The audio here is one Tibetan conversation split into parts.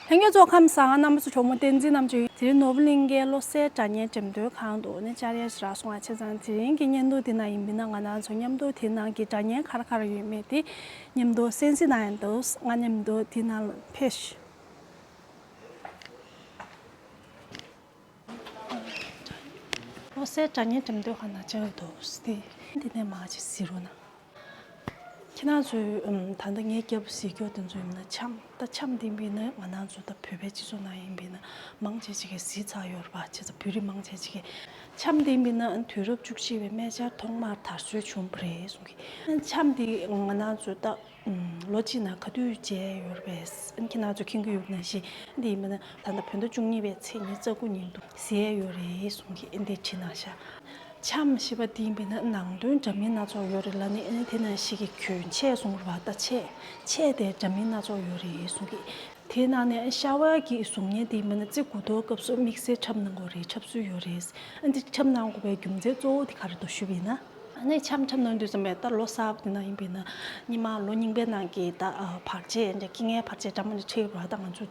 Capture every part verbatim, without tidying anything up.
ལྷན་རྒྱས་ཚོ་ཁམས་བཟང་། རྣམ་པ་ཚོ་གྲོགས་མོ་བསྟན་འཛིན་རྣམ་དཔྱོད་ཡིན། དེ་རིང་ནོར་བུ་གླིང་གའི་བློ་གསལ་སྒྲ་སྙན་འགྲེམས་སྟོན་ཁང་དུ་ནས་བཅར་ཡ་ཞིག་རག་སོང་བ་བྱས་ཙང་། དེ་རིང་གི་བརྙན་ཐུང་འདི་ནང་ཡིན་པ་ན་ང་རང་ཚོ་མཉམ་དུ་དེ་ནང་གི་སྒྲ་སྙན་ག་རེ་ག་རེ་ཡོད་མེད་དེ་མཉམ་དུ་གསན་གཟིགས་གནང་ཡ་འདུག་ང་མཉམ་དུ་དེ་ནང་ལ་ཕེབས་ཤིག་བློ་གསལ་སྒྲ་སྙན་འགྲེམས་སྟོན་ཁང་ནང་བཅར་འདུག་སྟེ། འདི་ནས་མར་ཅིག་གཟིགས་རོགས་གནང་། ཁྱེད་རང་ཚོས་ཨམ་ད་ལྟ་ངའི་རྒྱབ་གཟིགས་རྒྱུ་དེ་ཚོ་ཡིན་ན་འཆམ། ད་འཆམ་འདི་ཡིན་པ་ན་ང་རང་ཚོ་ད་བོད་པའི་སྤྱི་ཚོགས་ནང་ཡིན་པ་ན་མང་ཆེ་ཅིག་གིས་གཟིགས་ཚར་ཡོད་རེད་པ། བྱས་ཙང་བོད་རིགས་མང་ཆེ་ཅིག་གིས། འཆམ་འདི་ཡིན་པ་ན་དུས་རབས་བཅུ་གཅིག་པའི་སྨད་ཆར་ཐོག་མར་དར་སྲོལ་བྱུང་བ་རེད་གསུང་གི། འཆམ་འདི་ང་རང་ཚོ་ད་ལོ་གཅིག་ནང་ག་དུས་མཇལ་ཡོད་རེད་པས། ཁྱེད་རང་ཚོ་མཁྱེན་གྱི་ཡོད་ན་ཤེས། འདི་ཡིན་པ་ན་ད་ལྟ་བོད་ཟླ་བཅུ་གཉིས་པའི་ཚེས་ཉི་ཤུ་རྩ་དགུ་ཉིན་དུ་གཟིགས་ཡས་ཡོད་རེད་གསུང་གི། ཨེ་འདི་བྲིས་གནང་ཤག་འཆམ་ཞེས་པ་འདི་ཡིན་པ་ན་ནང་དོན་འདྲ་མིན་སྣ་ཚོགས་ཡོད་རེད་ལབ་ནས། ཨེ་དེ་ནང་བཞིན་གྱི་གྱོན་ཆས་གསུང་རེད་པ། ད་ཆས་ཆས་དེ་འདྲ་མིན་སྣ་ཚོགས་ཡོད་རེད་གསུང་གི། དེའི་ནང་ནས་ཨེ་ཤ་བ་གི་གཟུགས་བརྙན་དེ་ཡིན་པ་ན་རྩེ་དགུ་ཐོག་སྐབས་སུ་དམིགས་བསལ་འཁྲབ་གནང་དགོས་རེད། འཁྲབ་སྲོལ་ཡོད་རེད། ཨེ་འདི་འཁྲབ་གནང་དགོས་པའི་རྒྱུ་མཚན་གཙོ་བོ་དེ་ག་རེ་འདུག་ཞུས་པ་ཡིན་ན། ཨ་ནི་འཆམ་འཁྲབ་གནང་དུས་ཙམ་པས་ད་ལོ་གསར་པ་དེ་ནང་ཡིན་པས་ན། སྔོན་མ་ལོ་རྙིང་པའི་ནང་གི་ད་ཨ་བར་ཆད་འདྲ། རྐྱེན་ངན་བར་ཆད་འདྲ་མི་འདྲ་འཕྲད་ཡོད་པ། ད་ང་ཚོ་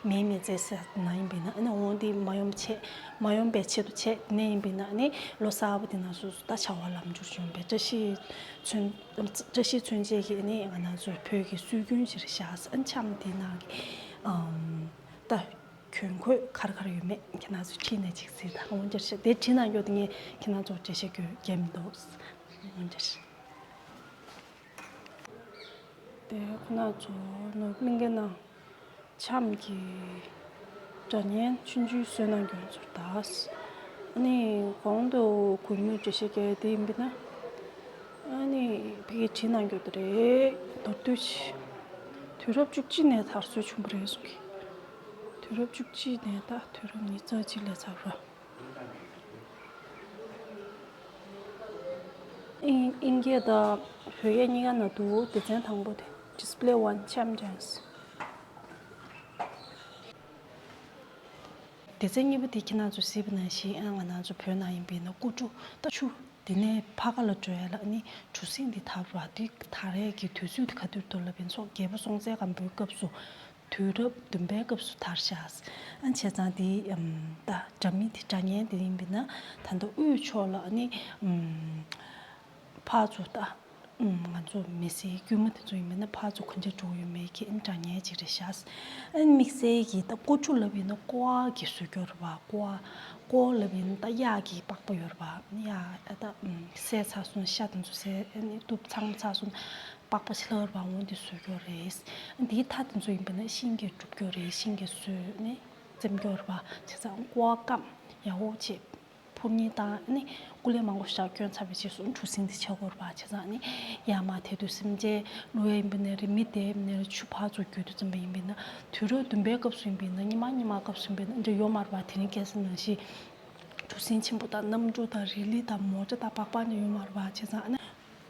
མིའི་མི་ཚེ་ཟེར་ན་ཡིན་པས་ན། ཨ་ནི་འོ་འདི་མ་ཡོང་ཆེད། མ་ཡོང་པའི་ཆེད་དུ་བྱས། དེ་ནས་ཡིན་པས་ན་ཨ་ནི་ལོ་གསར་པ་དེ་ནང་སོ་སོ་ད་བྱ་བ་ལམ་འགྲོ་བྱུང་བའི་བཀྲ་ཤིས་མཚོན། བཀྲ་ཤིས་མཚོན་བྱེད་ཀྱི་ཨ་ནི་ང་རང་ཚོའི་བོད་ཀྱི་སྲོལ་རྒྱུན་ཞིག་རེད་ཤག་ཨ་ནི་འཆམ་དེ་ནང་གི་ཨམ་ད། གྱོན་གོས་ག་རེ་ག་རེ་ཡོད་མེད་ཁྱེད་རང་ཚོས་ཁྲིད་ནས་ཅིག་གཟིགས་དང་། འོ་འདིར་ཤག་དེ་བྲིས་གནང་རྒྱུ་དེ་ངས་ཁྱེད་རང་ཚོར་འགྲེལ་བཤད་རྒྱབ་རྒྱབ་མི་འདུག་འོ་འདིར་ཤག་དེ་ཁོ་ན་ཚོ་ནོར་བུ་གླིང་གའི་ནང་འཆམ་གྱི་སྒྲ་སྙན་ཆུང་ཆུང་བཟོས་གནང་རྒྱུ་ཚོར་ད། ཨ་ནི་གོང་དུ་གུས་མོས་འགྲེལ་བཤད་རྒྱབ་དེ་ཡིན་པས་ན། ཨ་ནི་ཕ་གིར་བྲིས་གནང་རྒྱུ་དེ་རེད། མདོར་བསྡུས་ཤིག་དུས་རབས་བཅུ་གཅིག་ནས་དར་སྲོལ་བྱུང་བ་རེད་གསུང་གི། དུས་རབས་བཅུ་གཅིག་ནས་ད་དུས་རབས་ཉི་ཤུ་རྩ་གཅིག་ལ་ཚར་བ། ཨིན་ཨིན་སྐད་དང་བོད་སྐད་གཉིས་ཀ་ནང་འདུག་སྡེ་ཚན་དང་པོ་དེ། Display one, Cham Dance. སྡེ་ཚན་གཉིས་པ་དེ་ཁྱེད་རང་ཚོས་གཟིགས་པ་ནང་བཞིན། ཨ་ང་རང་ཚོ་བོད་ནང་ཡིན་པས་ན་ཀོ་ཀྲུ་ད་ཆུ། དེ་ནས་ཕ་ག་ལ་འགྲོ་ཡ་ལ་ཨ་ནི་གྲུ་གཟིངས་འདི་དར་བ། འདི་དར་ཡས་ཀྱི་དུས་ཚོད་དེ་ག་དུས་འདུག་ལབ་པ་ཡིན་ན། སོང་རྒྱལ་པོ་སྲོང་བཙན་སྒམ་པོའི་སྐབས་སུ། དུས་རབས་བདུན་པའི་སྐབས་སུ་དར་ཤག་ཨ་བྱས་ཙང་དེ་ཨམ་ད་སྒྲ་མི་དེ་སྒྲ་སྙན་དེ་ཡིན་པས་ན་ད་ལྟ་དབུས་ཕྱོགས་ལ་ཨ་ནི་ཨམ་ཕར་ཚུར་ད་ཨམ་ང་ཚོ་མི་སེར་དཀྱུས་མ་དེ་ཚོ་ཡིན་པས་ན་ཕར་ཚུར་ག་འདྲ་འགྲོ་ཡོད་མེད་ཀྱི་ཨ་ནི་སྒྲ་སྙན་ཅིག་རེད་ཤག་ཨ་ནི་དམིགས་བསལ་གྱི་ད་ཀོ་ཀྲུ་ལབ་ཡིན་ན་ཀོ་བ་གི་བཟོ་བཀོད་རེད་པ། ཀོ་བ་ཀོ་ལབ་ཡིན་ན་ད་གཡག་གི་པགས་པ་ཡོད་རེད་པ། གཡག་ཨ་ད་ཨམ་བསད་ཚར་སོང་། ཤ་དེ་ཚོ་བསད་ཨ་ནི་གཏུབ་ཚང་མ་ཚར་སོང་། པགས་པ་ཕྱི་ལོགས་ར་འོང་དེ་བཟོ་རྒྱུ་རེད། འདིའི་མཐའ་དེ་ཚོ་ཡིན་པ་ན་ཤིང་གིས་གྲུབ་རྒྱུ་རེད། ཤིང་གིས་བཟོས་ནས་འཛེམ་རྒྱུ་རེད་པ། བྱས་ཙང་ཀོ་བ་སྐམ་ཡག་པོ་བྱས་ཕུར་གཉིས་བཏང་ནས་སྐུ་ལས་མང་པོ་ཞིག་བསྐྱོན་ཚར་བའི་རྗེས་སུ་གྲུ་གཟིངས་དེ་ཆགས་ཀྱི་ཡོད་རེད་པ། བྱས་ཙང་ནི་ཡར་མར་དེད་དུས་སེམས་ཅན་བླུག་ཡས་ཡིན་པ་ནས་རེད། མི་དེད་ཡས་ཡིན་པ་ནས་རེད། ཆུ་ཕར་ཚུར་རྒྱུག་དུས་ཙམ་པ་ཡིན་པས་ན། དུས་རབས་བདུན་པའི་སྐབས་སུ་ཡིན་པས་ན། སྔོན་མ་སྔོན་མ་སྐབས་སུ་ཡིན་པས་ན་འདི་ཡོད་མ་རེད་པ། དེ་རིང་ཁ་སང་ནང་བཞིན་གྲུ་གཟིངས་ཆེན་པོ་དང་གནམ་གྲུ་དང་རི་ལི་དང་མོ་ཊ་དང་པགས་པ་འདི་ཡོད་མ་རེད་པ། བྱས་ཙང་ཨ་ནི།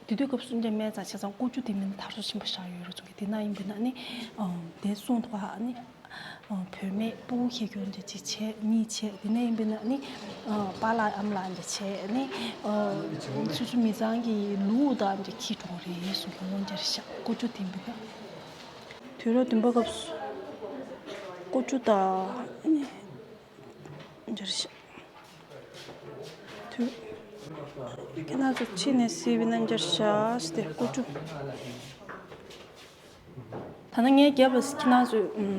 དེ་དུས་སྐབས་སུ་འདྲ་མེད་ཙང་། བྱས་ཙང་ཀོ་ཀྲུ་དེ་མིན་ན་དར་སྲོལ་ཆེན་པོ་ཞིག་ཡོད་རེད་གསུང་གི། དེ་ན་ཡིན་པས་ན་ནི་ཨ་དེ་གསུངས་འདུག་ཨ་ནི་ཨ་བུད་མེད་ཕྲུ་གུ་ཁྱེར་རྒྱུ་འདྲ་ཅིག་བྱས། གཉིས་བྱས། དེ་ན་ཡིན་པས་ན་ནི་ཨ་པཱ་ལགས་ཨ་མ་ལགས་འདྲ་བྱས་ནི་ཨ་སོ་སོ་མི་ཚང་གི་ལུག་དང་འདྲ་ཁྱེར་འགྲོ་གི་རེད་གསུང་གི། འོ་འདྲ་ཤག་ཀོ་ཀྲུ་དེ་ཡིན་པས་ན། དུས་རབས་བདུན་པ་སྐབས་སུ་ཀོ་ཀྲུ་དང་ནི། འདིར་ཤ། དུ། ཁྱེད་རང་ཚོ་ཕྱི་ནས་གཟིགས་པ་ན་འདིར་ཤ་སྟེ་ཀོ་ཀྲུ། ད་ནི་ངའི་རྒྱབ་ལ་ཁྱེད་རང་ཚོས། ཨམ།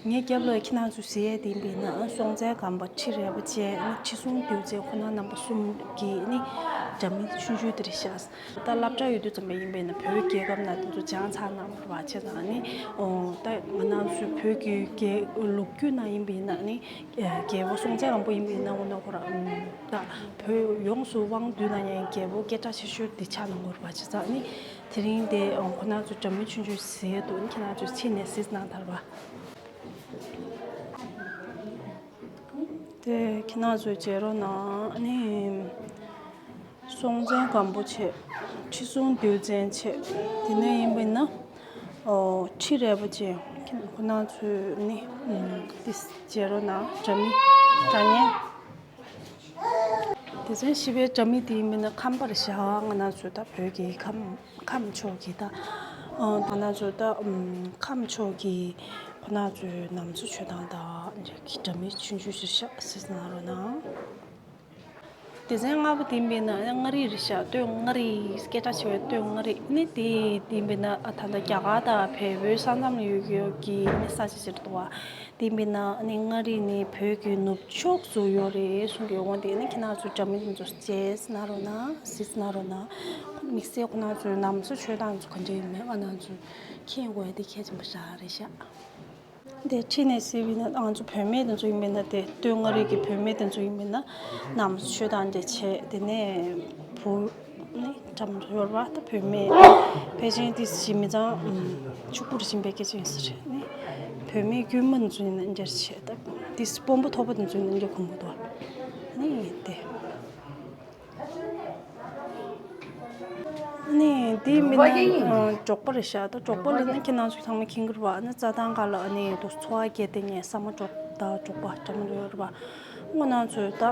ངའི་རྒྱབ་ལ་ཁྱེད་རང་ཚོས་གཟིགས་ཡས་དེ་ཡིན་པས་ན་སྲོང་བཙན་སྒམ་པོ་ཁྲི་རལ་པ་ཅན། ཁྲི་སྲོང་ལྡེའུ་བཙན་ཁོ་ན་རྣམ་པ་གསུམ་གྱི་ནི་སྒྲ་མི་ཆུང་ཆུང་དེ་རེད་ཤག་ད་སློབ་གྲྭ་ཡོད་དུས་ཙམ་པ་ཡིན་པས་ན་བོད་རྒྱལ་ཁབ་ནང་དེ་ཚོ་སྦྱངས་ཚར་གནང་བ་རེད་པ། བྱས་ཙང་ནི་ཨོ་ད་ང་རང་ཚོའི་བོད་ཀྱི་རྒྱལ་ལོ་རྒྱུས་ནང་ཡིན་པས་ན་ནི་རྒྱལ་པོ་སྲོང་བཙན་སྒམ་པོ་ཡིན་པས་ན་འོ་ན་ཁོ་རང་ད་བོད་ཡོངས་སུ་དབང་བསྡུས་གནང་མཁན་རྒྱལ་པོ་སྐད་གྲགས་ཆེ་ཤོས་དེ་ཆགས་གནང་བ་རེད་པ། བྱས་ཙང་ནི་དེ་རིང་དེ་ཁོ་རང་ཚོ་སྒྲ་མི་ཆུང་ཆུང་གཟིགས་འདུག་ཁྱེད་རང་ཚོས་ཕྱི་ནས་གཟིགས་གནང་དང་པ། དེ་ཁྱེད་རང་ཚོས་མཇལ་རོགས་གནང་། ཨ་ནི་སྲོང་བཙན་སྒམ་པོ་བྱས། ཁྲི་སྲོང་ལྡེའུ་བཙན་བྱས། དེ་ནས་ཡིན་པ་ཡིན་ན་ཨོ་ཁྲི་རལ་པ་བྱས། ཁྱེད་ཁོ་རང་ཚོས་ནི་ཨུམ་དེ་མཇལ་རོགས་གནང་། སྒྲ་མི་སྒྲ་སྙན། དེ་ཚན་བཞི་པའི་སྒྲ་མི་དེ་ཡིན་པ་ཡིན་ན་ཁམས་པ་རེད་ཤག་ང་རང་ཚོ་ད་བོད་ཀྱི་ཁམས། ཁམས་ཕྱོགས་ཀྱི་ད། ཨ་ང་རང་ཚོ་ད་ཨམ་ཁམས་ཕྱོགས་ཀྱི་ ཁོ་ན་ཚོའི་ནམ་ཚོད་མཆོད་སྟངས་དང་འདྲ་གི་འདྲ་མིན་ཆུང་ཆུང་ཞིག་ཤག་སེམས་ནང་རོ་ན། སྡེ་ཚན་ལྔ་པ་དེ་ཡིན་པས་ན་མངའ་རིས་རེད་ཤག་སྟོད་མངའ་རིས་སྐད་གྲགས་ཆེ་བའི་སྟོད་མངའ་རིས་ནི་དེ་དེ་ཡིན་པས་ན་ད་ལྟ་རྒྱ་གར་དང་བལ་པོའི་ས་མཚམས་ལ་ཡོད་ཀྱི་ཡོད་ཀྱི་ནི་ས་ཆ་ཞིག་རེད་འདུག་བ། དེ་ཡིན་པས་ན་ནི་མངའ་རིས་ནི་བོད་ཀྱི་ནུབ་ཕྱོགས་སུ་ཡོད་རེད་གསུང་གི་ཡོད། འོན་ཏེ་ནི་ཁྱེད་རང་ཚོ་འདྲ་མིན་དེ་ཚོ་བྱས་ན་རོ་ན་སེམས་ན་རོ་ན་དམིགས་བསལ་ཁོ་ན་ཚོའི་ནམ་ཚོད་མཆོད་སྟངས་ཚོ་ག་འདྲ་ཡིན་མིན་ང་རང་ཚོ་མཁྱེན་དགོས་ཡ་དེ་གལ་ཆེན་པོ་ཞིག་རེད་ཤག་དེ་ཁྲིད་ནས་ཟེར་བས་ན་ང་ཚོ་བུད་མེད་དེ་ཚོ་ཡིན་མིན་ན་དེ་སྟོད་མངའ་རིས་ཀྱི་བུད་མེད་དེ་ཚོ་ཡིན་མིན་ན་ནམ་ཚོད་མཆོད་སྟངས་དེ་བྱས། དེ་ནས་བུ་ནི་འགྲམ་དུ་ཡོད་པ་ད་བུད་མེད་ཕལ་ཆེར་དེ་ཞིག་མི་ཚང་ཕྱུག་པོར་ཕྱིན་པའི་སྐད་ཆ་ཡིན་ས་རེད། ནི་བུད་མེད་དཀྱུས་མ་དེ་ཚོ་ཡིན་ན་འདྲ་བྱས། ད་དེ་དཔོན་པོ་ཐོག་པ་དེ་ཚོ་ཡིན་ན་འདྲ་ཁུམ་པོ་འདུག་ནི་དེ། ནི་དེ་མིན་ན་འབྲོག་པ་རེད་ཤག་ད་འབྲོག་པ་ལ་ནི་ཁྱེད་རང་ཚོ་ཚང་མ་མཁྱེན་གྱི་རེད་བ། ནི་རྩྭ་ཐང་ཁ་ལ་ནི་དུ་འཚོ་བ་སྐྱེལ་དེ་ངས་ས་མ་འབྲོག་ད་འབྲོག་པ་འདྲ་མི་འདྲ་ཡོད་རེད་བ། ཁོ་རང་ཚོས་ད་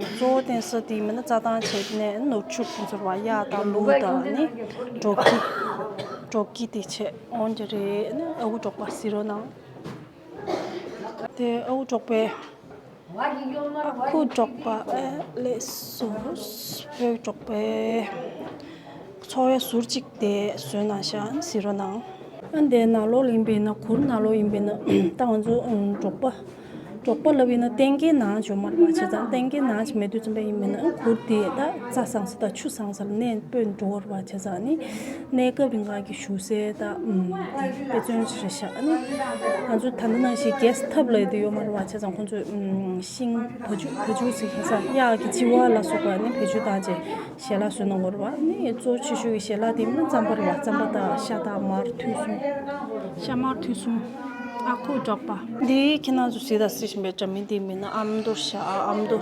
གཙོ་བོ་བརྟེན་ས་དེ་མིན་ན་རྩྭ་ཐང་བྱས་ནས་ནོར་ཕྱུགས་ཁོང་ཚོར་བ་གཡག་དང་ལུག་དང་ནི་འབྲོག་ཁྱི་འབྲོག་ཁྱི་དེ་བྱས་འོང་གི་རེད། ནི་ཨ་ཁུ་འབྲོག་པ་གཟིགས་རོགས་གནང་། དེ་ཨ་ཁུ་འབྲོག་པའི། ཨ་ཁུ་འབྲོག་པ་ཨེ་ལེགས་སོ། བོད་འབྲོག་པའི་འཚོ་བའི་ཟུར་གཅིག་དེ་བཟོས་གནང་ཤག་གཟིགས་རོགས་གནང་། ཨ་འདའི་ནང་ལོགས་ལ་ཡིན་པས་ན་གུར་ནང་ལོགས་ཡིན་པས་ན་ད་ང་ཚོ་འབྲོག་པ་འབྲོག་པ་ལབ་ཡིན་ན་གཏན་འཁེལ་ནང་བྱོན་མ་རེད་བ། བྱས་ཙང་གཏན་འཁེལ་ནང་བྱོན་མེད་དུས་ཙམ་པ་ཡིན་པས་ན་གུར་དེ་ད་རྩྭ་བཟང་ས་དང་ཆུ་བཟང་ས་ལ་གནས་སྤོས་འགྲོ་བ་རེད་བ། བྱས་ཙང་ནི་གནས་སྐབས་རིང་ག་གི་བཞུགས་སའི་ད་དཔེ་མཚོན་ཞིག་རེད་ཤག་ཨ་ནི་ང་ཚོ་ད་ལྟ་ནང་བཞིན་གེ་སི་ཊི་ཐབ་ལབ་ཡ་དེ་ཡོད་མ་རེད་བ། བྱས་ཙང་ཁོང་ཚོས་ཤིང་བ་ཕྱུགས་བ་ཕྱུགས་ཟེར་མཁན་ས་གཡག་གི་མཆེ་བ་ལ་སོགས་པ་ནི་བེད་སྤྱོད་བཏང་བྱས་ཞལ་ལག་བཟོས་གནང་གི་རེད་བ། ནི་གཙོ་ཆེ་ཤོས་ཀྱི་ཞལ་ལག་དེ་ནི་རྩམ་པ་རེད་བ། རྩམ་པ་དང་ཤ་དང་མར་ཐུད་གསུམ། ཤ་མར་ཐུད་གསུམ། ཨ་ཁུ་འབྲོག་པ། འདི་ཁྱེད་རང་ཚོ་གཟིགས་དང་གཟིགས་བཞིན་པའི་འདྲ་མིན་དེ་མིན་ན་ཨ་མདོ་ཤག་ཨ་མདོ།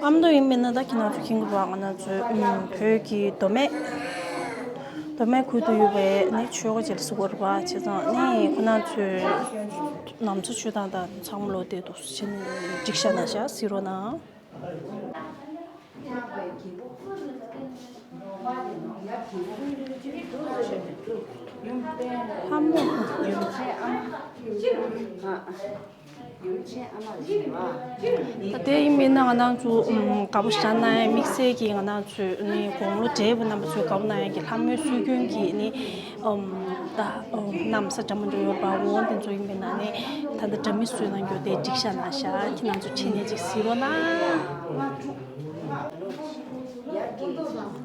ཨ་མདོ་ཡིན་མིན་ན་ད་ཁྱེད་རང་ཚོ་མཁྱེན་གྱི་རེད་བ། ང་རང་ཚོའི་ཨམ་བོད་ཀྱི་མདོ་སྨད། མདོ་སྨད་ཁུལ་དུ་ཡོད་པའི་ནི་ཆོལ་ཁ་ཅིག་ལ་ཟེར་དགོས་རེད་བ། བྱས་ཙང་ནི་ཁོ་རང་ཚོའི་ནམ་ཚོད་མཆོད་སྟངས་དང་ཚང་མ་ལོ་དེ་འདུག་སེ་བྱས་ནས་སྒྲིག་ཤག་གནང་ཤག་གཟིགས་རོགས་གནང་། ལྷ་མོ། ད་དེ་ཡིན་མིན་ན་ང་རང་ཚོ་ཨམ་དགའ་པོ་ཞེ་དྲག་གནང་ཡ། དམིགས་བསལ་གྱིས་ང་རང་ཚོའི་ནི་དགུང་ལོ་བགྲེས་པོ་རྣམ་པ་ཚོས་དགའ་པོ་གནང་ཡ་གི་ལྷ་མོའི་སྲོལ་རྒྱུན་གྱི་ནི་ཨམ་ད་ཨམ་གནམ་ས་འདྲ་མི་འདྲ་ཡོད་པ་འོ་དེ་ཚོ་ཡིན་མིན་ན་ནི་ད་ལྟ་འདྲ་མི་བཟོས་གནང་རྒྱུ་དེ་སྒྲིག་ཤག་གནང་ཤག་ཁྱེད་རང་ཚོ་ཁྲིད་ནས་ཅིག་གཟིགས་རོགས་གནང་།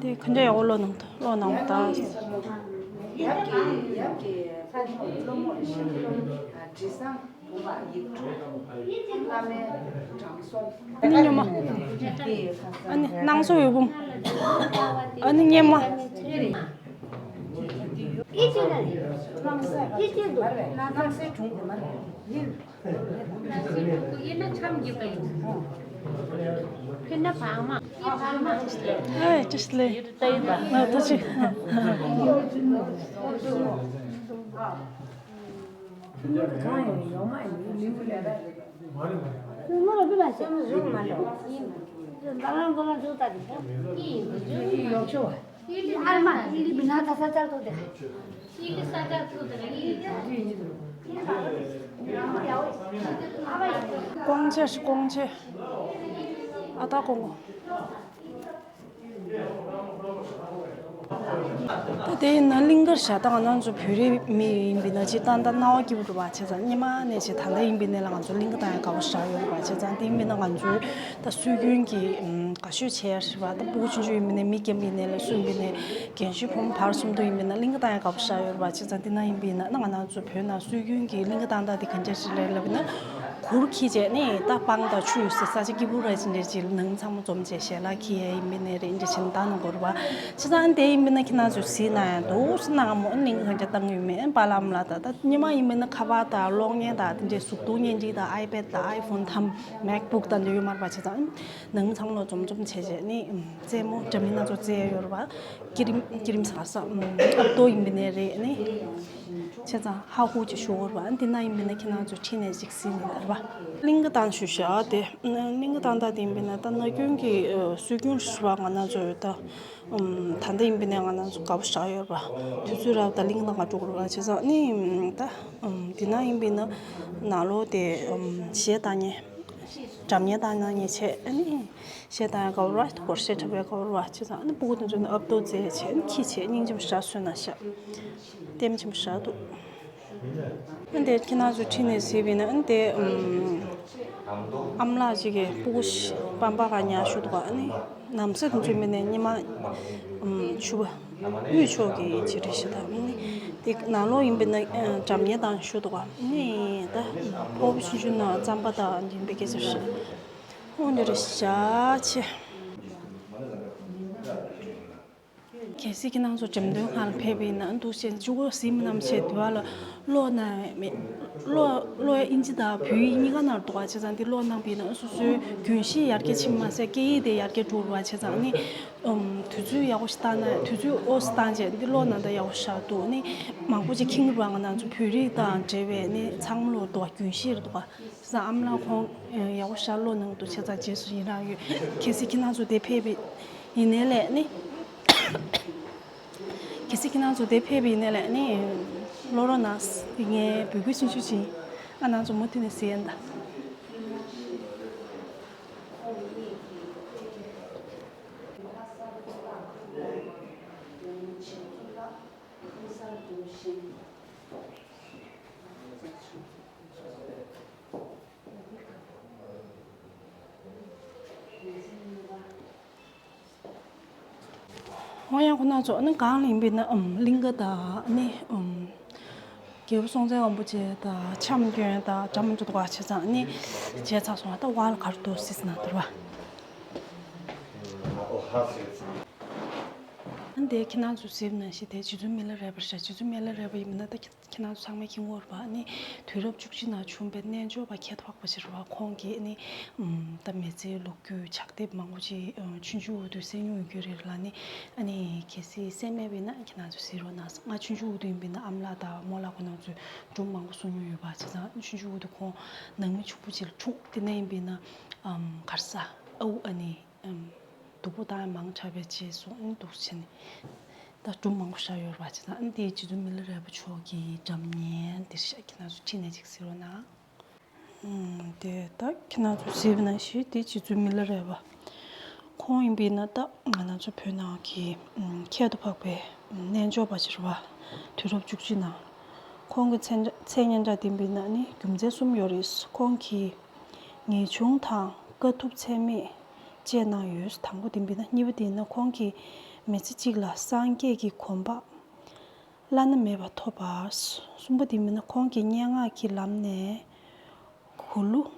དེ་ག་འདྲ་ཡག་པོ་ཀློག་གནང་། ཀློག་གནང་བ་དང་། ཨ་ནི་སྨྱོན་མ། ཨ་ནི་སྣང་ཚོགས་འོད་འབུམ། ཨ་ནི་སྙེ་མ། ཨེ་ཅི་ལེ། ང་ཐུགས་རྗེ་ཆེ། ཀོང་ཆེ་ཀོང་ཆེ། ཨ་ད་ཀོང་ཀོང་། ད་དེ་ཡིན་ན་གླིང་གར་བཞག་ད་ང་རང་ཚོ་བོད་རིགས་མི་ཡིན་པས་ན་སྤྱིར་བཏང་ད་རྣ་བ་སྐྱིད་པོ་རེད་བ། བྱས་ཙང་སྔོན་མ་ནས་བྱས་ད་ལྟ་ཡིན་པའི་ནས་ལ་ང་ཚོ་གླིང་ག་བཏང་ཡ་དགའ་པོ་ཞེ་དྲག་ཡོད་རེད་བ། བྱས་ཙང་དེ་ཡིན་པས་ན་ང་ཚོའི་ད་སྲོལ་རྒྱུན་གྱི་ཨམ་དགའ་ཤོས་བྱས་ཡ་རེད་བ། ད་སྤུ་གུ་ཆུང་ཆུང་ཡིན་པའི་ནས་མི་རྒན་པ་ཡིན་ནའི་ལ་སུ་ཡིན་པའི་ནས་རྒན་གཞོན་ཕོ་མོ་བར་གསུམ་དུ་ཡིན་པས་ན་གླིང་ག་བཏང་ཡ་དགའ་པོ་ཞེ་དྲག་ཡོད་རེད་བ། བྱས་ཙང་དེ་ན་ཡིན་པས་ན་ད་ང་རང་ཚོ་བོད་ནང་སྲོལ་རྒྱུན་གྱི་གླིང་ག་བཏང་སྟངས་དེ་ག་འདྲ་ཞིག་རེད་ལབ་ན། གུར་འཁྱེར་བྱས་ནས་ད་སྤང་དང་ཆུ་ཡོད་སའི་ས་ཆ་སྐྱིད་པོ་ར་ཅིག་འདྲ་ཅིག་ནང་ཚང་མ་འཛོམས་བྱས་ཞལ་ལག་འཁྱེར་ཡ་ཡིན་པའི་ནས་རེད། འདྲ་ཅིག་བཏང་གནང་དགོས་རེད་བ། བྱས་ཙང་དེ་ཡིན་པའི་ན་ཁྱེད་རང་ཚོས་གཟིགས་གནང་ཡ་འདུག་སེ་གནང་མོ། གླིང་ག་འདྲ་བཏང་ཡོད་མེད་པཱ་ལགས་ལ། ད་ད་སྔོན་མ་ཡིན་པའི་ན་ཁ་པར་དང་གློག་བརྙན་དང་དེ་འདྲའི་གཟུགས་མཐོང་བརྙན་འཕྲིན་དང་ཨའི་པེཌ་དང་ཨའི་ཕོན་དང་མེག་བུག་དང་འདྲ་ཡོད་མ་རེད་བ། བྱས་ཙང་ནང་ཚང་མ་ལ་འཛོམས་འཛོམས་བྱས་བྱས་ནི་རྩེད་མོ་འདྲ་མིན་སྣ་ཚོགས་རྩེ་ཡ་ཡོད་རེད་བ། སྐྱིད་རིམ་སྐྱིད་རིམ་ཟ་ས་ཨབ་ཏོ་ཡིན་པའི་ནས་རེད་ནི། བྱས་ཙང་ཧ་གོ་ཅིག་ཞུ་དགོས་རེད་པ། འདི་ན་ཡིན་པས་ན་ཁྱེད་རང་ཚོ་ཁྲིད་ནས་ཅིག་གཟིགས་ནས་ལབ་པ། གླིང་ག་བཏང་ཞུ་བཞག་དེ། གླིང་ག་བཏང་ད་དེ་ཡིན་པས་ན་ད་ན་གཞོན་གྱི་སྲོལ་རྒྱུན་ཞུ་བ་ང་རང་ཚོ་ད། ད་ལྟ་ཡིན་པས་ན་ང་རང་ཚོ་དགའ་པོ་ཞེ་དྲག་ཡོད་རེད་པ། དུས་ཚོད་རག་ད་གླིང་ག་ནང་འགྲོ་དགོས་རེད་པ། བྱས་ཙང་ནི་ད། འདི་ན་ཡིན་པས་ན་ནང་ལོགས་དེ་གཞས་བཏང་མཁན། སྒྲ་སྙན་བཏང་གནང་མཁན་བྱས། ཨ་ནི་གཞས་བཏང་ཡག་དགའ་པོ་རེད་པ། སྒོར་གཞས་འཁྲབ་ཡག་དགའ་པོ་རེད་པ། བྱས་ཙང་ཨ་ནི་སྤུ་གུ་དེ་ཚོ་ནི་ཨབ་སྟོར་རྩེད་བྱས། ཨ་ནི་ཁྱི་བྱས་སྙིང་རྗེ་པོ་ཞེ་དྲག་བཟོས་གནང་ཤག་ལྟད་མོ་ཆེན་པོ་ཞེ་དྲག་འདུག་ཨ་ནི་དེ་ཁྱེད་རང་ཚོ་ཁྲིད་ནས་གཟིགས་པས་ན། ཨ་ནི་དེ་ཨམ་ཨ་མ་ལགས་ཅིག་གིས་སྤུ་གུ་ཤ་པམ་པ་ག་ཉར་བཞུགས་འདུག་ཨ་ནི་ནམ་ཟླ་དེ་ཚོ་ཡིན་པས་ན་ཉི་མ་ཨམ་ཕྱུ་པ། དབུས་ཕྱོགས་ཀྱི་བྱེད་རིགས་ཤིག་དང་། ནི་དེ་ནང་ལོགས་ཡིན་པས་ན་སྒྲ་སྙན་བཏང་བཞུགས་འདུག་ནི་ད་ཕོར་པ་ཆུང་ཆུང་ནང་རྩམ་པ་དང་འདི་འདྲ་སྐད་ཆ་བཤད། ཨོ་འདི་རེད་ཤག་ཆེ། གལ་སྲིད་ཁྱེད་རང་ཚོ་འགྲེམས་སྟོན་ཁང་ལ་ཕེབས་པ་ཡིན་ན། འདུག་སེ་ཅིག་གཟིགས་མི་རྣམས་བྱས་དུས་ལ་ཀློག་གནང་མེད། ཀློག་ཀློག་ཡ་ཨིན་ཇི་དང་བོད་ཡིག་གཉིས་ཀ་ནང་འདུག་པ། བྱས་ཙང་འདི་ཀློག་གནང་བ་ཡིན་ན་སོ་སོའི་རྒྱུན་ཤེས་ཡར་རྒྱས་ཕྱིན་མ་ཟད་སྐད་ཡིག་དེ་ཡར་རྒྱས་འགྲོ་རེད་པ། བྱས་ཙང་ནི་ཨམ་དུས་ཚོད་ཡག་པོ་ཞིག་བཏང་ན། དུས་ཚོད་ཨོ་སི་བཏང་རྗེས་འདི་ཀློག་གནང་ད་ཡག་པོ་ཞེ་དྲག་འདུག་ནི་མང་པོ་ཅིག་མཁྱེན་གྱི་རེད་པ། ང་རང་ཚོ་བོད་རིགས་དང་འབྲེལ་བའི་ནི་ཚང་མ་ལོ་འདུག་པ། རྒྱུན་ཤེས་རེད་འདུག་པ། བྱས་ཙང་ཨ་མ་ལགས་ཁོང་ཡག་པོ་ཞེ་དྲག་ཀློག་གནང་འདུག་བྱས་ཙང་རྗེས་སུ་ཡི་རང་ཡོད། གལ་སྲིད་ཁྱེད་རང་ཚོ་དེ་ཕེབས་པ་ཡིན་ནའི་ལས་ནི། གལ་སྲིད་ཁྱེད་རང་ཚོ་དེ་ཕེབས་པ་ཡིན་ནའི་ལས་ནི། ཀློག་རོགས་གནང་། ངས་འབོད་སྐུལ་ཆུང་ཆུང་ཅིག་ཨ་ནང་ཚོ་མུ་མཐུད་ནས་གཟིགས་ཡིན་ད། འོ་ཡང་ཁོ་ན་ཚོ་ནི་གང་ལ་ཡིན་པས་ན་ཨམ་གླིང་ག་དང་ནི་ཨམ་རྒྱལ་པོ་སྲོང་བཙན་སྒམ་པོ་ཆེ་དང་འཆམ་སྐྱོན་དང་འདྲ་མི་འདྲ་འདུག་པ། བྱས་ཙང་ནི་བྱས་ཚར་སོང་བ། ད་བར་ལ་ག་རེ་འདུག་གཟིགས་ན་འདུག་པ། ཨ་ནི་དེ་ཁྱེད་རང་ཚོ་གཟིགས་ནང་བཞིན་དེ་རྗེ་བཙུན་མི་ལ་རས་པ་རེད་ཤག་རྗེ་བཙུན་མི་ལ་རས་པ་ཡིན་པ་ན་ད་ཁྱེད་རང་ཚོ་ཚང་མས་མཁྱེན་གྱི་ཡོད་རེད་པ། ཨ་ནི་དུས་རབས་བཅུ་གཅིག་ནང་བྱུང་བའི་རྣལ་འབྱོར་པ་ཁྱད་འཕགས་པ་ཞིག་རེད་པ། ཁོང་གིས་ཨ་ནི་ཨམ་ད་མི་ཚེའི་ལོ་རྒྱུས་ཕྱག་དེབ་མང་པོ་ཅིག་ཨ་ཆུང་ཆུང་འོག་ཏུ་གསན་མྱོང་ཡོད་རྒྱུ་རེད་ལ། ཨ་ནི་ཨ་ནི་གལ་སྲིད་གསན་མེད་པ་ཡིན་ན་ཁྱེད་རང་ཚོ་གཟིགས་རོགས་གནང་། ང་ཆུང་ཆུང་འོག་ཏུ་ཡིན་པ་ཡིན་ན་ཨ་མ་ལགས་དང་རྨོ་ལགས་ཁོང་རྣམ་ཚོས་སྒྲུང་མང་པོ་གསུང་མྱོང་ཡོད་པ། བྱས་ཙང་ཆུང་ཆུང་འོག་ཏུ་ཁོང་ནང་མི་ཕྱུག་པོ་ཅིག་ལ་འཁྲུངས། དེ་ནས་ཡིན་པ་ཡིན་ན་ཨམ་ག་རེ་ཟ། ཨ་ཨ་ནི། ཨམ། སྡུག་པོ་བཏང་མང་དྲགས་པའི་རྗེས་སུ་ཨ་ནི་འདུག་སེ་བྱས་ནས་ད་སྒྲུང་མང་པོ་བཞག་ཡོད་རེད་པ། བྱས་ཙང་ཨ་ནི་དེ་རྗེ་བཙུན་མི་ལ་རས་པ་མཆོག་གི་སྒྲ་སྙན་དེ་ཤག་ཁྱེད་རང་ཚོ་ཁྲིད་ནས་ཅིག་གཟིགས་རོགས་གནང་། ཨམ། དེ་ད་ཁྱེད་རང་ཚོ་གཟིགས་པ་ནང་བཞིན་དེ་རྗེ་བཙུན་མི་ལ་རས་པ། ཁོང་ཡིན་པ་ཡིན་ན་ད་ང་རང་ཚོ་བོད་ནང་གི་ཨམ་ཁྱད་དུ་འཕགས་པའི་རྣལ་འབྱོར་པ་ཅིག་རེད་པ། དུས་རབས་བཅུ་གཅིག་ནང་ཁོང་གི་མཚན་མཚན་སྙན་གྲགས་ལྡན་པ་ཡིན་ན་ནི་རྒྱུ་མཚན་གསུམ་ཡོད་རེད། ཁོང་གིས་ངེས་འབྱུང་དང་དཀའ་ཐུབ་ཚད་མེད་སྤྱད་གནང་ཡོད། དང་པོ་དེ་ཡིན་པ་ན། གཉིས་པ་དེ་ཡིན་ན་ཁོང་གིས་མི་ཚེ་གཅིག་ལ་སངས་རྒྱས་ཀྱི་གོ་འཕང་བླ་ན་མེད་པ་ཐོབ་པ། གསུམ་པ་དེ་ཡིན་པ་ན་ཁོང་གིས་སྙན་ངག་གི་ལམ་ནས་གོ་ལུགས་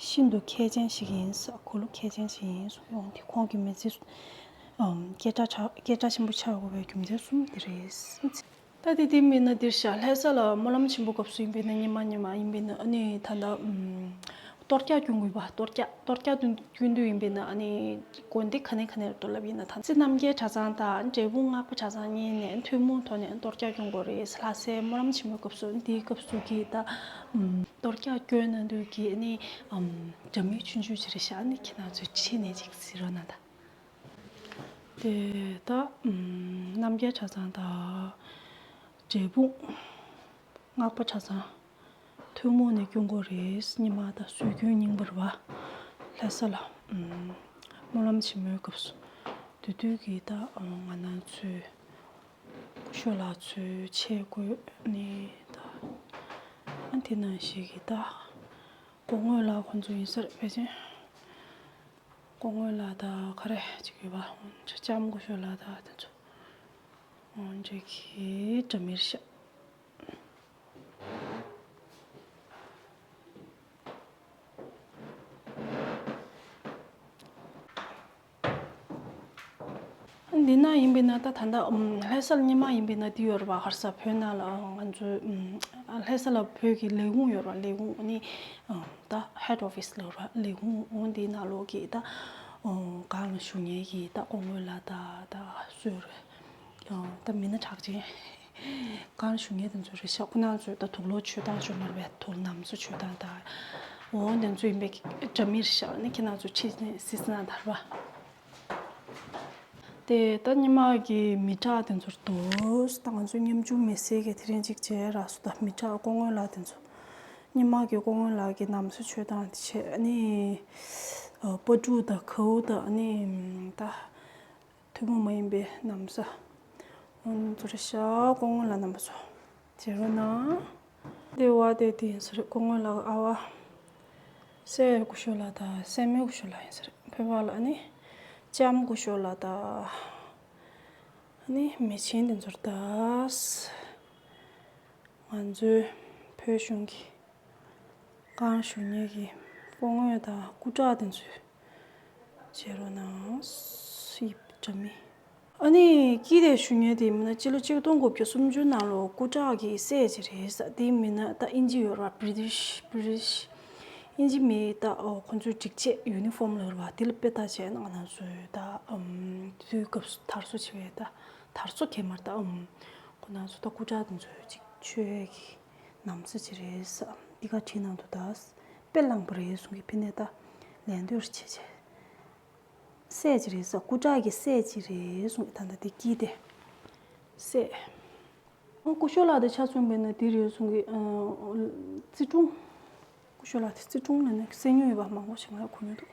ཤིན་ཏུ་གལ་ཆེན་ཞིག་ཡིན། གོ་ལུགས་གལ་ཆེན་ཞིག་ཡིན་གསུངས་ཡོང་དེ་ཁོང་གི་མི་ཚེ་ཨམ་སྐད་གྲགས་ཆགས་སྐད་གྲགས་ཆེན་པོ་ཆགས་དགོས་པའི་རྒྱུ་མཚན་གསུམ་དེ་རེད། ད་དེ་དེ་མིན་ན་འདིར་བཞག་ལྷ་ས་ལ་སྨོན་ལམ་ཆེན་པོ་སྐབས་སུ་ཡིན་པས་ན་ཉི་མ་ཉི་མ་ཡིན་པས་ན་ཨ་ནི་ད་ལྟ་ཨམ་གཏོར་རྒྱག་སྐྱོན་དགོས་པ། གཏོར་རྒྱག་གཏོར་རྒྱག་སྐྱོན་སྐྱོན་དུས་ཡིན་པས་ན་ཨ་ནི་དགོན་སྡེ་ག་ནས་ག་ནས་རེད་འདུག་ལབ་ཡིན་ན། ད་རྩེ་རྣམ་རྒྱལ་གྲྭ་ཚང་དང་འབྲས་སྤུངས་སྔགས་པ་གྲྭ་ཚང་གཉིས་ནས་ཐུན་མོང་ཐོག་ནས་གཏོར་རྒྱག་སྐྱོན་དགོས་རེད། ལྷ་སའི་སྨོན་ལམ་ཆེན་མོའི་སྐབས་སུ། འདིའི་སྐབས་སུ་གི་ད་ཨམ་གཏོར་རྒྱག་སྐྱོན་གནང་དུས་ཀྱི་ཨ་ནི་ཨམ་འདྲ་མིན་ཆུང་ཆུང་ཅིག་རེད་ཤག་ཨ་ནི་ཁྱེད་རང་ཚོས་ཁྲིད་ནས་ཅིག་གཟིགས་རོགས་གནང་ད། དེ་ད་ཨམ་རྣམ་རྒྱལ་གྲྭ་ཚང་དང་འབྲས་སྤུངས་སྔགས་པ་གྲྭ་ཚང་ཐུན་མོང་ནས་སྐྱོན་དགོས་རེད། ཉི་མ་ད་སྲོལ་རྒྱུན་རྙིང་པ་རེད་པ། ལྷ་ས་ལ་ཨམ་སྨོན་ལམ་ཆེན་མོའི་སྐབས་སུ་དེ་དུས་ཀྱི་ད་ང་རང་ཚོའི་སྐུ་ཞབས་ལགས་ཚོའི་ཆས་གོས་ནི་ད་ཨ་དེ་ནང་བཞིན་གྱི་ད་སྐུ་ངོ་ལགས་ཁོང་ཚོ་ཡིན་ས་རེད་ཕལ་ཆེར། སྐུ་ངོ་ལགས་དང་ག་རེ་ཅིག་ཡོད་པ། ལྕམ་སྐུ་ཞབས་ལགས་དང་དེ་ཚོ་འོ་འདྲ་གི་འདྲ་མིན་ཤག་འདི་ན་ཡིན་པས་ན་ད་ད་ལྟ་ཨམ་ལྷ་ས་ལ་སྔོན་མ་ཡིན་པས་ན་འདི་ཡོད་རེད་པ། ག་རེ་ཟ་བོད་ནང་ལ་ང་ཚོའི་ཨམ་ལྷ་ས་ལ་བོད་ཀྱི་ལས་ཁུངས་ཡོད་རེད་པ། ལས་ཁུངས་ནི་ཨམ་ད་ཧེཌ་ཨོ་ཕི་སི་ལབ་རེད་པ། ལས་ཁུངས་འོ་འདིའི་ནང་ལོགས་ཀྱི་ད་ཨམ་སྒང་ལ་བཞུགས་མཁན་གྱི་ད་སྐུ་ངོ་ལགས་དང་ད་སུ་རེད། ཨམ་ད་མི་སྣ་གྲགས་ཅན་ གང་ཞུ་ངེས་དེ་ཚོ་རེད་ཤག་ཁོ་ན་ཚོས་ད་དུག་ལོག་མཆོད་སྟངས་ཞུ་མར་བས་དུག་ལོག་ནམ་སོ་མཆོད་སྟངས་དང་། འོ་དེ་ཚོ་ཡིན་པའི་འདྲ་མིར་ཤག་ནི་ཁྱེད་རང་ཚོ་ཁྲིད་ནས་སི་སི་ན་དར་བ། དེ་ད་སྔོན་མ་གི་མི་དྲག་དེ་ཚོར་དུས་ད་ང་ཚོ་ཉམ་ཆུང་མི་སེར་གི་དེ་རིང་གཅིག་བྱས་རག་སོ། ད་མི་དྲག་སྐུ་ངོ་ལགས་དེ་ཚོ་སྔོན་མ་གི་སྐུ་ངོ་ལགས་ཀྱི་ནམ་སོ་མཆོད་སྟངས་དེ་བྱས་ནི་སྤ་ཕྲུག་དང་ཁའུ་དང་ནི་ད། ཐུན་མོང་མ་ཡིན་པའི་ན་བཟའ། འོ་ཚོ་རེ་ཤ་སྐུ་ངོ་ལ་ན་བཟའ་ཚོ། བྱེད་རོགས་གནང་། དེ་བ་དེ་དེ་ཡིན་ས་རེད། སྐུ་ངོ་ལ་ཨ་བ། སྲས་སྐུ་ཞབས་ལ་དང་སྲས་མོ་སྐུ་ཞབས་ལ་ཡིན་ས་རེད། བོད་པ་ལ་ནི། ལྕམ་སྐུ་ཞབས་ལ་དང་། ནི་མི་ཆེན་དེ་ཚོར་དང་། ང་ཚོའི་བོད་གཞུང་གི་གང་ཞུ་མཁན་གྱི་སྐུ་ངོ་དང་སྐུ་དྲག་དེ་ཚོས་བྱེད་རོགས་གནང་། ཡིབ་འདྲ་མི། ཨ་ནི་ཀི་དེ་ཞུ་མཁན་དེ་མིན་ན་སྤྱི་ལོ་གཅིག་སྟོང་དགུ་བརྒྱ་སུམ་ཅུ་ནང་ལོ་སྐུ་དྲག་གི་སྲས་ཅིག་རེད་ས། དེ་མིན་ན་ད་ཨིན་ཇི་ཡོད་ར་བྷི་རི་ཊིཤ་བྷི་རི་ཊིཤ་ཨིན་ཇི་མི་ད་ཨོ་ཁོ་ཚོའི་སྒྲིག་ཆས་ཡུ་ནི་ཧྥོམ་ལ་ཡོད་ར་བ། དེ་ལ་དཔེ་ལྟ་བྱས་ན་ང་རང་ཚོའི་ད་ཨམ་དུས་སྐབས་སུ་དར་སྲོལ་ཆེ་བའི་ད་དར་སྲོལ་གས་མར་ད་ཨམ་ཁོ་ན་ཚོ་ད་སྐུ་དྲག་དེ་ཚོའི་ཅིག་ཆོས་ཀྱི་ནམ་ཟླ་ཅིག་རེད་ས། འདི་ག་བྲིས་གནང་འདུག་ད་དཔེ་བླངས་པ་རེད་གསུང་གི། ཕི་ནས་ད་ལན་འདོད་རེ་བྱེད་བྱེད། སྲས་ཅིག་རེད་ས། སྐུ་དྲག་གི་སྲས་ཅིག་རེད་གསུང་གི། ད་ད་དེ་ཀི་དེ་སྲས། ཨོ་སྐུ་ཞབས་ལགས་དེ་ཆ་མཚོན་པས་ན་དེ་རེད་གསུང་གི། ཨ་རྩིས་དྲུང་། སྐུ་ཞབས་ལགས་དེ་རྩིས་དྲུང་ལ་ནི་གསན་མྱོང་ཡོད་པ་མང་པོ་ཞིག་ང་ལ་གོ་མྱོང་འདུག་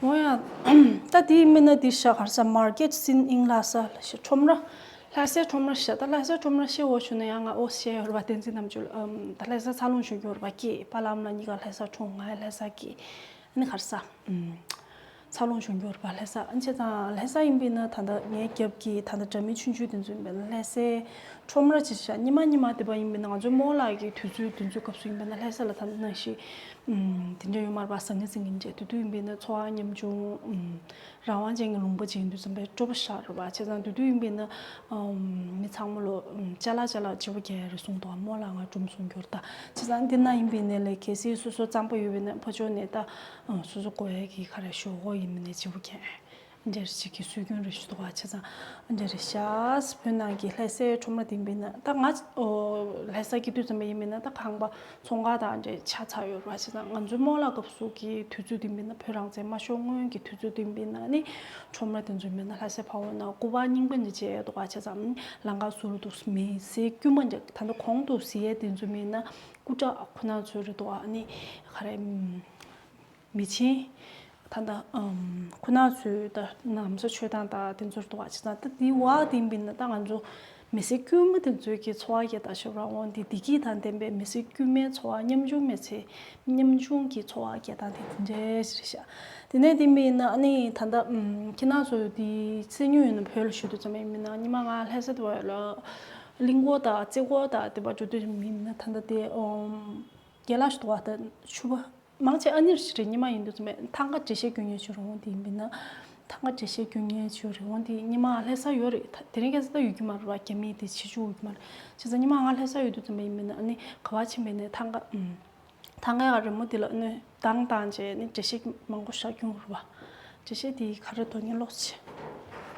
འོ་ཡ། ད་དེའི་མི་ན་དེ་ཤ་གར་ས་མར་ཀེ་ཊི་སིན་ཨིང་ལ་ས་ལ་ཤ་ཁྲོམ་ར། ལྷ་སའི་ཁྲོམ་ར་ཤ། ད་ལྷ་སའི་ཁྲོམ་ར་ཤ་འོ་ཞུ་ན་ཡང་ང་འོ་ཤེས་ཡོད་ར་བ། བསྟན་འཛིན་རྣམ་དཔྱོད་ཨམ་ད་ལྷ་ས་འཚར་ལོངས་བྱུང་རྒྱུ་ར་བ་སྐྱེས། པཱ་ལགས་ཨ་མ་ལགས་གཉིས་ཀ་ལྷ་ས་འཁྲུངས། ང་ཡང་ལྷ་ས་སྐྱེས། ཨ་ནི་གར་ས་ཨམ་འཚར་ལོངས་བྱུང་རྒྱུ་ར་བ་ལྷ་ས། ཨ་ནི་བྱས་ཙང་ལྷ་ས་ཡིན་པས་ན་ད་ལྟ་ངའི་རྒྱབ་ཀྱི་ད་ལྟ་འདྲ་མིན་ཆུང་ཆུང་དེ་ཚོ་ཡིན་པས་ན་ལྷ་སའི་ཁྲོམ་ར་ཅིག་ཤ། ཉི་མ་ཉི་མ་དེ་པ་ཡིན་པས་ན་ང་ཚོའི་རྨོ་ལགས་ཀྱི་དུས་ཚོད་དེ་ཚོའི་སྐབས་སུ་ཡིན་པས་ན་ལྷ་ས་ལ་ད་ལྟ་ནང་བཞིན་ཨམ་དེ་འདྲ་ཡོད་མ་ར་བ། ཟང་ངེ་ཟིང་ངེ་འདྲ་དེ་དུས་ཡིན་པས་ན་འཚོ་བ་ཉམ་ཆུང་ཨམ་རང་དབང་ཅན་གྱི་ལུང་པ་ཅིག་ཡིན་དུས་ཙམ་པའི་སྤྲོ་པོ་ཤར་རེད་བ། བྱས་ཙང་དེ་དུས་ཡིན་པས་ན་ཨམ་མི་ཚང་མ་ལོ་ཨམ་ཅ་ལག་ཅ་ལག་བརྗེ་པོ་རྒྱག་ཡ་རེད་གསུངས་འདུག་རྨོ་ལགས་ང་སྒྲུང་གསུང་རྒྱུར་ད། བྱས་ཙང་འདི་ན་ཡིན་པས་ན་ལས་གལ་སྲིད་སོ་སོ་གཙང་པོ་ཡོད་པས་ན་ཕ་ཕྱོགས་ནས་ད་ཨམ་སོ་སོ་དགོས་ཡ་གི་ག་རེ་ཞོག་ཁོག་ཡིན་པས་ན་བརྗེ་པོ་རྒྱག་ཡ་འདྲ་ཞིག་གི་སྲོལ་རྒྱུན་རེ་ཞིག་འདུག་བ། བྱས་ཙང་འདྲ་རེ་ཤག་བོད་ནང་གི་ལྷ་སའི་ཁྲོམ་ར་དེ་ཡིན་པས་ན་ད་ང་ཨོ་ལྷ་ས་སྐྱེས་དུས་ཙམ་པ་ཡིན་པས་ན་ད་ཁང་པ་ཚོང་ཁང་དང་འདྲ་ཆགས་ཚར་ཡོད་རེད་བ། བྱས་ཙང་ང་ཚོའི་རྨོ་ལགས་སྐབས་སུ་གི་དུས་ཚོད་དེ་ཡིན་པས་ན་བོད་རང་བཙན་མ་ཤོར་སྔོན་གྱི་དུས་ཚོད་དེ་ཡིན་པས་ན་ནི་ཁྲོམ་ར་དེ་ཚོ་ཡིན་པས་ན་ལྷ་སའི་ཕ་བོ་ན་སྐུ་པར་རྙིང་པ་འདི་བྱས་འདུག་བ། བྱས་ཙང་ལམ་ཁ་ཟུར་དུ་མི་སེར་དཀྱུས་མ་འདྲ་ད་ལྟ་གོང་དུ་གཟིགས་ཡས་དེ་ཚོ་མིན་ན་སྐུ་དྲག་ཁོ་ན་ཚོ་རེད་འདུག་བ། ནི་ག་རེ་མི་ཆེན། ད་ལྟ་ཨམ་ཁོ་ན་ཚོའི་ད་ན་བཟའ་མཆོད་སྟངས་དང་དེ་ཚོར་འདུག་བ། བྱས་ཙང་ད་དེའི་བར་དེ་ཡིན་པས་ན་ད་ང་ཚོ་མི་སེར་དཀྱུས་མ་དེ་ཚོའི་གི་འཚོ་བ་སྐྱེལ་སྟངས་ཤོར་བ་འོང་དེ་བདེ་སྐྱིད་དང་ལྡན་པའི་མི་སེར་དཀྱུས་མའི་འཚོ་བ་ཉམ་ཆུང་མི་ཚེ་ཉམ་ཆུང་གི་འཚོ་བ་སྐྱེལ་སྟངས་དེ་དེ་འདྲའི་ཞིག་རེད་ཤག་དེ་ནས་དེ་ཡིན་པས་ན་ཨ་ནི་ད་ལྟ་ཨམ་ཁྱེད་རང་ཚོ་དེ་ཚེ་ཉུང་ཡོད་ན་བོད་ལ་བཞུགས་དུས་ཙམ་ཡིན་པས་ན་ཉི་མ་ང་ལྷ་ས་དེ་བ་ལ་གླིང་སྐོར་དང་རྩེ་སྐོར་དང་དེ་བ་འགྲོ་དུས་ཡིན་ན་ད་ལྟ་དེ་ཨམ་རྒན་ལགས་ཞིག་འདུག་བ། ད་ཕྱུ་པ། མང་ཆེ་ཨ་ནེ་རེད། ཉི་མ་ཡིན་དུས་ཙམ་པས་ཐང་ག་འགྲེལ་བཤད་སྐྱོན་མཁན་ཅིག་རེད་འོང་དེ་ཡིན་པས་ན། ཐང་ག་འགྲེལ་བཤད་སྐྱོན་མཁན་ཅིག་རེད་འོང་དེ་ཉི་མ་ལྷ་ས་ཡོད་རེད། ད་དེ་རིང་ཁ་སང་ད་ཡོད་ཀྱི་མ་རེད་བ། རྒྱ་མི་དེ་ཕྱི་ཕྱོགས་ཡོད་ཀྱི་མ་རེད། བྱས་ཙང་ཉི་མ་ང་ལྷ་ས་ཡོད་དུས་ཙམ་པ་ཡིན་པས་ན་ཨ་ནི་ག་བ་ཕྱིན་པས་ནས་ཐང་ག་ཨུམ། ཐང་ག་ག་རི་མོ་དེ་ལ་ཨ་ནི་དང་བཏང་བྱས་ནི་འགྲེལ་བཤད་མང་པོ་བཞག་སྐྱོན་རེད་བ། འགྲེལ་བཤད་དེ་ག་རེ་འདུག་ངས་ཀློག་ཅིག་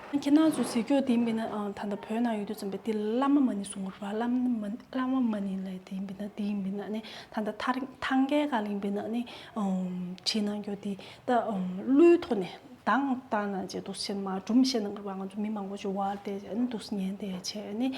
ཁྱེད་རང་ཚོས་གཟིགས་རྒྱུ་དེ་ཡིན་པས་ན་ཨ་ད་ལྟ་བོད་ནང་ཡོད་དུས་ཙམ་པས་དེ་བླ་མ་མ་ཎི་གསུང་གི་རེད་བ། བླ་མ་མ་བླ་མ་མ་ཎི་ལབ་དེ་ཡིན་པས་ན་དེ་ཡིན་པས་ན་ནི་ད་ལྟ་ཐར་ཐང་གའི་སྒང་ལ་ཡིན་པས་ན་ནི་ཨམ་བྲིས་གནང་རྒྱུ་དེ་ད་ཨམ་གླུའི་ཐོག་ནས་གདངས་བཏང་ན་བྱས་འདུག་སེ་མར་སྒྲུང་བཤད་གནང་གི་རེད་བ། ང་ཚོ་མི་མང་པོ་ཞིག་བར་དེ་ཨ་ནི་འདུག་སེ་ཉན་དེ་བྱས་ནི་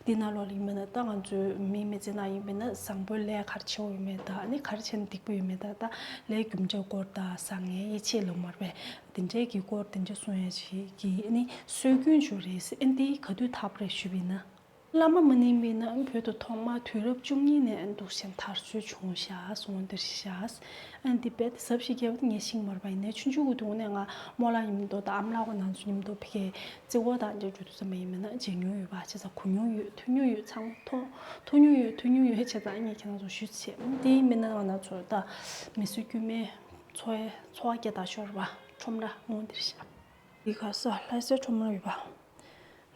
འདི་ནང་ལོགས་ལ་ཡིན་པས་ན་ད་ང་ཚོའི་མི་མི་ཚེ་ནང་ཡིན་པས་ན་བཟང་པོའི་ལས་ག་རེ་བྱེད་དགོས་ཡོད་མེད་དང་ཨ་ནི་ག་རེ་བྱས་ན་སྡིག་པོ་ཡོད་མེད་དང་ད་ལས་རྒྱུ་འབྲས་སྐོར་དང་བཟང་ངན་ཡིད་ཆེས་ལ་མར་བས། དེ་འདྲའི་གི་སྐོར་དེ་འདྲ་གསུང་ཡ་ཞིག་གི་ནི་སྲོལ་རྒྱུན་ཞིག་རེད་ཟེར། ཨ་འདི་ག་དུས་ཐོབ་རེད་ཞུས་པ་ཡིན་ན། བླ་མ་མ་ཎི་ཡིན་པས་ན་བོད་དུ་ཐོག་མར་དུས་རབས་བཅུ་གཉིས་ནས་འདུག་སེ་དར་སྲོལ་བྱུང་ཤག་གསུང་འདིར་ཤག་ཨ་འདི་རྦད་དེ་གཟབ་ཞིག་རྒྱབ་ངས་ཤེས་ཀྱི་མ་རེད་པ། ཡིན་ནའི་ཆུང་ཆུང་གི་དུས་ནས་ང་རྨོ་ལགས་མཉམ་དུ་དང་ཨ་མ་ལགས་ཁོ་རང་ཚོ་མཉམ་དུ་ཕ་གིའི་རྩེ་སྐོར་དང་འདྲ་འགྲོ་དུས་ཙམ་པ་ཡིན་པས་ན་མཇལ་མྱོང་ཡོད་པ། བྱས་ཙང་གོ་མྱོང་ཡོད། ཐོས་མྱོང་ཡོད། ཚང་མ་མཐོང་ཐོས་མྱོང་ཡོད། ཐོས་མྱོང་ཡོད། བྱས་ཙང་ངས་ཁྱེད་རང་ཚོ་ཞུས་བྱས་འདི་ཡིན་པས་ན་ང་རང་ཚོ་ད་མི་སེར་དཀྱུས་མའི་འཚོ་བའི་འཚོ་བ་སྐྱེལ་སྟངས་ཤོར་བ་ཁྲོམ་ར་འོང་འདིར་ཤག་འདི་ག་ས་ལྷ་སའི་ཁྲོམ་ར་ཡོད་པ།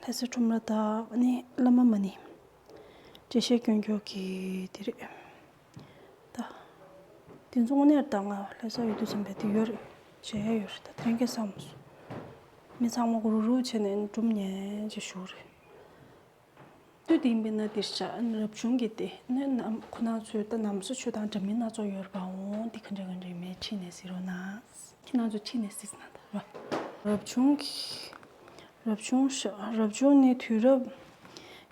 ལྷ་སའི་ཁྲོམ་ར་དང་ཨ་ནི་བླ་མ་མ་ཎི། འགྲེལ་བཤད་སྐྱོན་སྐྱོར་གྱི་དེ་རེད། ད། དེ་ཚོ་དངོས་གནས་ད་ང་ལྷ་ས་ཡོད་དུས་ཙམ་པས་དེ་ཡོད་རེད། བྱས་ཡོད་རེད། ད་དེ་རིང་ཁ་སང་མ་སོང་། མི་ཚང་མ་གུ་རུ་རུ་བྱས་ནས་འགྲུབ་ཉན་ཅེས་ཞུ་རེད། དུས་དེ་ཡིན་པས་ན་འདིར་བཞག་རབ་བྱུང་གི་སྟེ་ནི་ནམ་ཁོ་ན་ཚོས་ད་ནམ་ས་ཆོས་དང་འདྲ་མིན་སྣ་ཚོགས་ཡོད་པའོ། འདི་ག་འདྲ་ག་འདྲ་མེད་ཁྲིད་ནས་ཟེར་རོ་ན། ཁྱེད་རང་ཚོ་ཁྲིད་ནས་གཟིགས་ན་ད་རོ། རབ་བྱུང་གི་རབ་བྱུང་ཤ་རབ་བྱུང་ནི་དུས་རབས་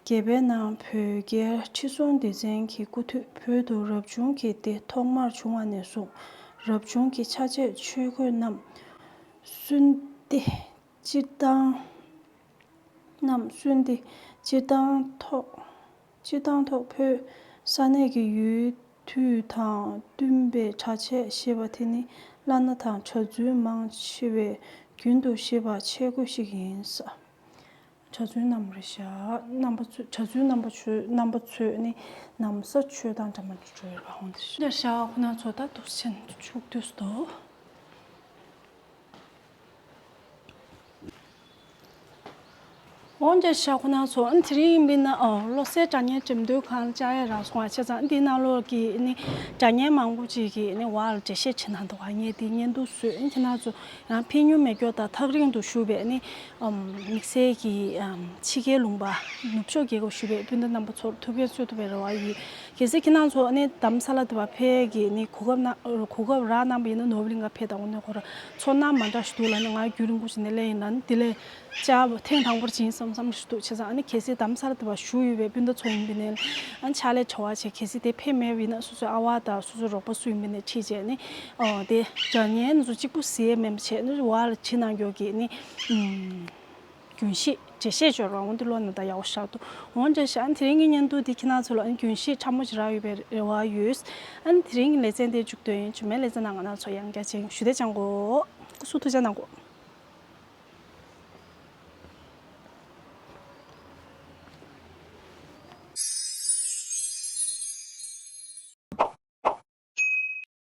བརྒྱད་པའི་ནང་བོད་རྒྱལ་ཁྲི་སྲོང་ལྡེ་བཙན་གྱི་སྐུ་དུས་བོད་དུ་རབ་བྱུང་གི་སྟེ་ཐོག་མར་བྱུང་བ་ནས་བཟུང་རབ་བྱུང་གི་ཆ་བྱད་ཆོས་གོས་རྣམས་སུན་ཏེ། སྤྱིར་བཏང་རྣམས་སུན་ཏེ་སྤྱིར་བཏང་ཐོག་སྤྱིར་བཏང་ཐོག་བོད་ས་གནས་ཀྱི་ཡུལ་དུས་དང་བསྟུན་པའི་གྲྭ་ཆས་ཞེས་པ་དེ་ནི་བླ་ན་དང་གྲྭ་བཙུན་མང་ཆེ་བས་རྒྱུན་དུ་བཞེས་པ་ཆས་གོས་ཤིག་ཡིན་ས། གྲྭ་བཙུན་རྣམས་རེད་ཤག་རྣམ་པ་ཚོས་གྲྭ་བཙུན་རྣམ་པ་ཚོས་རྣམ་པ་ཚོས་ནི་ནམ་ས་ཆོས་དང་འདྲ་མ་འདྲ་འགྲོ་ཡོད་པ་འོང་དེ་ཤག་ཤག་ཁོ་ན་ཚོ་ད་འདུག་ཕྱིན་ཆུག་དུས་སུ་འདུག་འོན་ཀྱང་ཤ་ཁོ་ན་ཚོ་ཨ་ནི་དེ་རིང་ཡིན་པས་ན་ཨོ་བློ་གསལ་སྒྲ་སྙན་འགྲེམས་སྟོན་ཁང་བཅར་ཡས་རག་སོང་བ་བྱས་ཙང་འདིའི་ནང་ལོགས་ཀྱི་ནི་སྒྲ་སྙན་མང་པོ་ཅིག་གི་ནི་བར་ལ་འགྲེལ་བཤད་བྱེད་གནང་འདུག་བ། ངས་འདི་བརྙན་ཐུང་བཟོས་ཨ་ནི་ཁྱེད་རང་ཚོ་ཡང་ཕན་ཡོན་མེད་སྐྱོ་དང་ཐག་རིང་དུ་བཞུགས་པའི་ནི་དམིགས་བསལ་གྱི་ཕྱི་རྒྱལ་ལུང་པ་ནུབ་ཕྱོགས་རྒྱལ་ཁབ་བཞུགས་པའི་སྤུན་ཟླ་རྣམ་པ་ཚོར་ཐུགས་ཕན་གསོས་ཐུབ་པའི་རེ་བ་ཡོད། གལ་སྲིད་ཁྱེད་རང་ཚོ་ནི་རྡ་རམ་ས་ལ་དེ་བ་ཕེབས་ཀྱི་ནི་གོ་སྐབས་ན་གོ་སྐབས་རག་གནང་པ་ཡིན་ན་ནོར་བུ་གླིང་ག་ཕེབས་དང་འོ་ནི་ཁོ་ར་ཚོར་སྣང་མ་འདྲ་ཞིག་འདུག་ལ་ནི་ང་རྒྱུན་རིང་པོ་ཞིག་ནས་སླེབས་ཡིན་ལ་ནི་དེ་ལས་བཅར་ཐེངས་དང་པོར་ཕྱིན་བསམ་བསམ་ཞིག་འདུག་བྱས་ཙང་ཨ་ནི་གལ་སྲིད་རྡ་རམ་ས་ལ་དེ་བ་བཞུགས་ཡོད་པའི་སྤུན་ཟླ་ཚོ་ཡིན་པ་ཡིན་ན་ཨ་ནི་ཕྱག་ལས་བྱ་བ་བྱས། གལ་སྲིད་དེ་ཕེབས་མེད་པ་ཡིན་ན་སོ་སོའི་ཨ་བ་དང་སོ་སོའི་རོགས་པ་སུ་ཡིན་པ་ཡིན་ནའི་ཁྲིད་བྱས་ནི་ཨོ་དེ་སྒྲ་སྙན་ཚོ་གཅིག་པུ་གཟིགས་མེད་པ་བྱས་ནི་བར་ལ་བྱེད་གནང་རྒྱུ་གི་ནི་ཨུམ། རྒྱུན་ཤེས་འགྲེལ་བཤད་སྦྱོར་བ་འོན་ཏེ་བློ་ན་ད་ཡག་པོ་ཤར་འདུག་འོན་ཀྱང་ཤག་དེ་རིང་གི་བརྙན་ཐུང་འདི་ཁྱེད་རང་ཚོ་ལ་རྒྱུན་ཤེས་ཕྲ་མོ་ཞིག་རག་ཡོད་པའི་རེ་བ་ཡོད། ཨ་ནི་དེ་རིང་གི་ལེ་ཚན་དེ་མཇུག་སྡོད་ཡིན། རྗེས་མའི་ལེ་ཚན་ནང་ང་རང་ཚོ་ཡང་བསྐྱར་མཇལ་ཡོང་། ཞུ་བདེ་ཅང་གོ། སུ་ཐུགས་རྗེ་གནང་གོ།